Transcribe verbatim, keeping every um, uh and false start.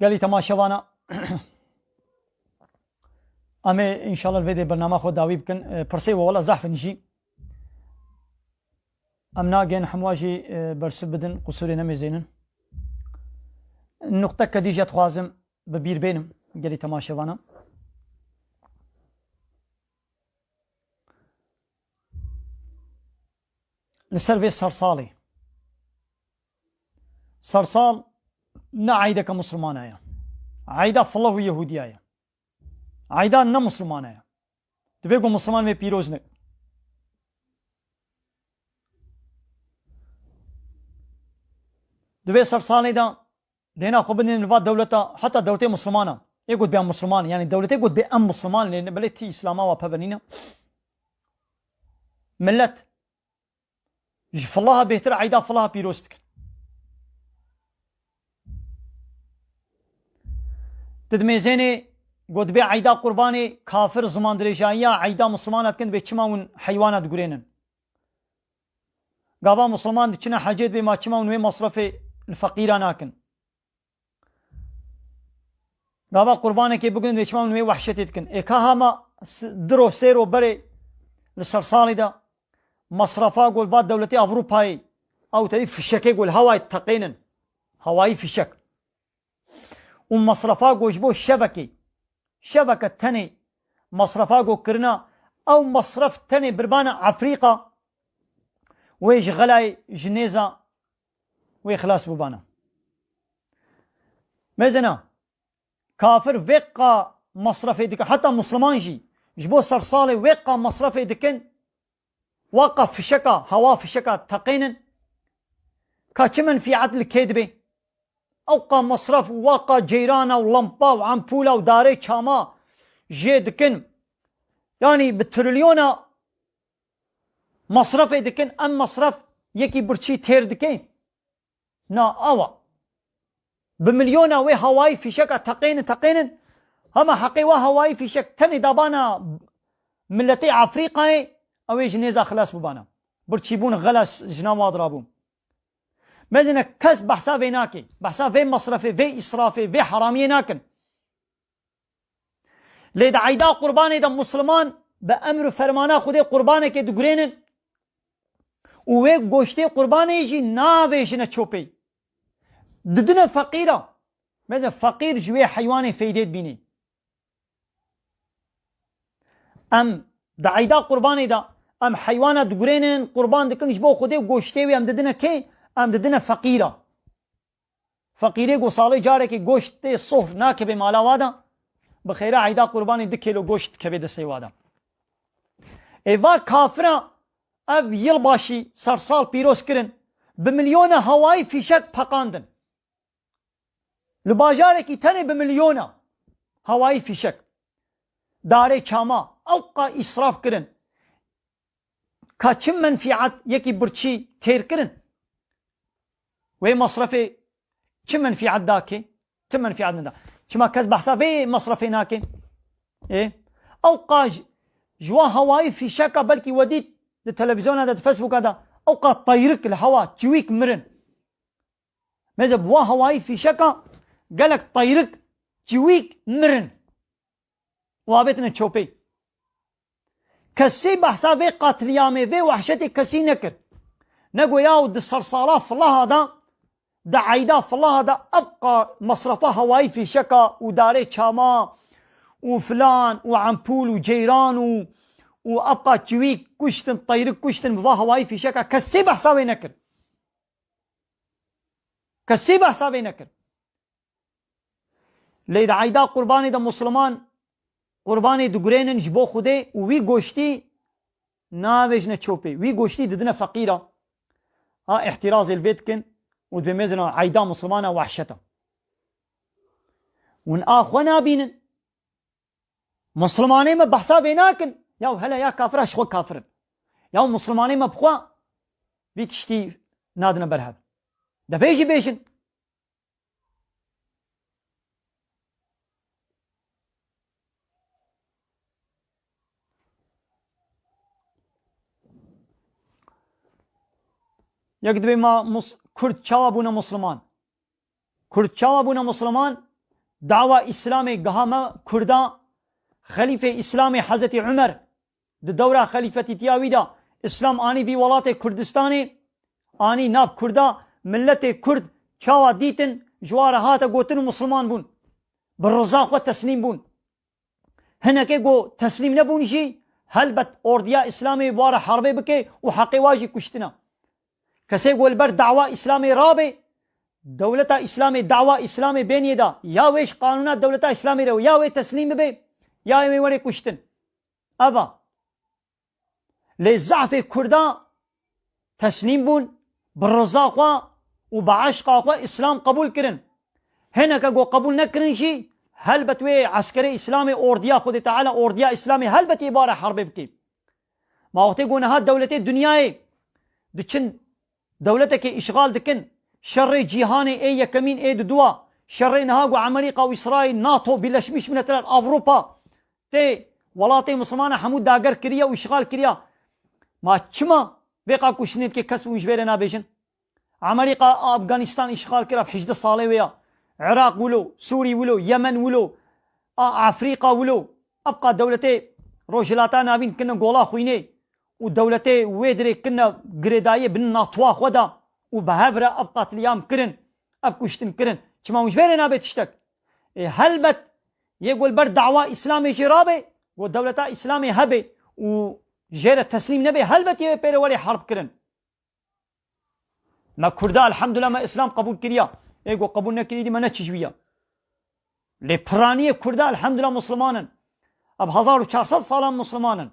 Gelî temaşevana. Em ê înşallah li vê dê bernama xwe dawî bikin. E, pirsê we wela zehf in jî. Em nagên hemwa jî, e, bersiv bidin, qusûrê nemêzênin. Nuqteke dî jî dixwazim bi bîr bênim gelî temaşevana. Li ser vê sersalê. Sersal ne eydeke Mislimana ye. Eyda Fileh û Yehûdiya ye. Eyda ne Mislimana ye. Divê ku Misliman vê pîroz ne. Divê sersalê de lêna xwe bidin li va dewleta, heta dewletê Mislimana. Ê got bê em Misliman, yani dewletê got bê em Misliman, lê belê tî Îslama wa peve nîne. Millet ji Filaha bêhtir eyda Filaha pîroz dikin. Di dimêzênê got bê eyda Qurbanê kafir ziman dirêjayiya eyda Mislimana dikin, bê çima hûn heywana digurênin? Gava Misliman diçine hecê dibê ma çima hûn wê masrafê li feqîra nakin? Gava qurbanekê bigrin wê çima hûn wê wehşetê dikin? Ê ka hema s-, du ro sê ro berê li sersalê de masrafa ku li va dewletê Ewropayê ew tevî fişekê ku li hewayê teqênin. Hewayî fişek. Û masrafa ku ji bo şevekê, şeveke tenê masrafa ku kirina, ew masraf tenê birbana Efrîqa, wê ji xelayê, ji nêza wê xilas bibana. Mezena, kafir vê qa masrafê dikin, heta Musliman jî ji bo sersalê wê qa masrafê dikin, wa qa fişeka, hewa fişeka teqênin, ka çi menfîet li kê dibe? Ew qa masraf, wa qa ceyrana û lampa û empûla û darê çama jê dikin. Yanî bi trilyona masrafê dikin, em masraf yekî birçî têr dike? Na, awa. Bi milyona wê hawayî fîşeka teqênin, teqênin. Hema heqê wa hawayî fîşek tenê dabana miletê Efrîqayê, ew ê ji nêza xilas bibana. Birçîbûn xelas ji nav wa dirabû. Mezine kes behsa vê nake. Behsa vê masrafê, vê îsrafê, vê heramiyê nakin. Lê di eyda qurbanê de Musliman bi emr û fermana Xwedê qurbanekê digurênin û wê goştê qurbanê jî navêjine çopê. Didine feqîra. Meze feqîr ji wê heywanê feydê dibînê. Em di eyda qurbanê de em heywana digurênin, qurban dikin ji bo Xwedê û goştê wê em didine kê? Em didine feqîra. Feqîrê ku salê carekê goştê sohr nakeve mala wa de, bi xêra eyda qurbanê du kêlo goşt dikeve destê wa de. Ê va kafira ev yilbaşî sersal pîroz kirin, bi milyona hawayî fîşek peqandin. Li bajarekî tenê bi milyona hawayî fîşek. Darê çama, ewqa îsraf kirin. Ka çi menfîat yekî birçî têr kirin? Wê masrafê çi menfîat dake? Ti menfîat nida. Çima kes behsa vê masrafê nake? Ê? Ew qa ji, ji wan hawayî fîşeka belkî we dît di televîzyona de, di Facebooka de, ew qa teyrik li hewa çiwîk mirin. Meze bi wan hawayî fîşeka gelek teyrik çiwîk mirin. Û avêtine çopê. Kesî behsa vê qatliyamê, vê wehşetê kesî nekir. Negoya û di sersala filaha de, di eyda filaha de ev qa masrafa hawayî fîşeka û darê çama û filan û empûl û ceyran û, û ev qa çiwîk kuştin, teyrik kuştin, bi va hawayî fîşeka kesî behsa wê nekir. Kesî behsa vê nekir. Lê di eyda qurbanê de Musliman qurbanê digurênin ji bo Xwedê û wî goştî navêjine çopê. Wî goştî didine feqîra. Ha, îhtirazê li vê dikin û dibê mezina eyda Muslimana wehşet e. Hûn a xwe nabînin. Muslimanê me behsa vê nakin. Ya hele ya kafira ji xwe kafir in. Ya Muslimanê me bi xwe vî tiştî nadine berhev. De vê jî bêjin. Yek dibê ma mus-, Kurd çawa bûne Musliman? Kurd çawa bûne Musliman? dawa Îslamê giha me Kurda, Xelîfê Îslamê Hezretî Umer, di dewra xelîfetîtiya wî de Îslam anî vî welatê Kurdistanê, anî nav Kurda, miletê Kurd çawa dîtin, ji wan re hate gotin û Misliman bûn. Bi riza xwe teslîm bûn. Hinekê ku teslîm nebûn jî, helbet ordiya Îslamê bi wan re herbê bike û heqê wan jî kuştina. Kesê ku li ber dawa Îslamê rabe, dewleta Îslamê, dawa Îslamê bêniyê de, ya wê ji qanûna dewleta Îslamê re ya wê teslîm bibe, ya wê were kuştin. Ev e. Lê zehfê Kurda teslîm bûn, bi riza xwe û bi eşqa xwe Îslam qebûl kirin. Hineke ku qebûl nekirin jî, helbet wê eskerê Îslamê, ordiya Xwedê Teala, ordiya Îslamê helbet ê bi wan re herbê bike. Ma wextê ku niha dewletê dinyayê diçin dewletekê îşxal dikin, şerê cîhanê ê yekemîn, ê diduwa, şerê niha ku Amerîka û Îsraîl, NATO, Birleşmiş Milletler, Avrupa, tê welatê Mislimana hemû dager kiriye û îşxal kiriye. Ma çima vê qal kuştinê dike, kes hûn ji vê re nabêjin? Amerîka Afganîstan îşxal kir, ev hejdeh salê wê ya. Iraq wilo, Sûrî wilo, Yemen wilo, a Afrîka wilo. Ev qal dewletê Rojhilata Navîn kirine gola xwînê û dewletê wê dirê kirine girêdayiyê bin NATOa xwe de û bi hev re ev qatliyam kirin, ev kuştin kirin. Çima hûn ji vê re nabe tiştek? Ê, helbet yê ku li ber dawa Îslamê jî rabe, ku dewleta Îslamê hebe û jê re teslîm nebe, helbet yê wê pê re were herb kirin. Me Kurda, elhamdulillah, me Îslam qebûl kiriya. Ê ku qebûl nekirî dî me ne çi ji wî ya. Lê piraniyê Kurda, elhamdulillah, Misliman in. Ev hezar û çar sed salan Misliman in.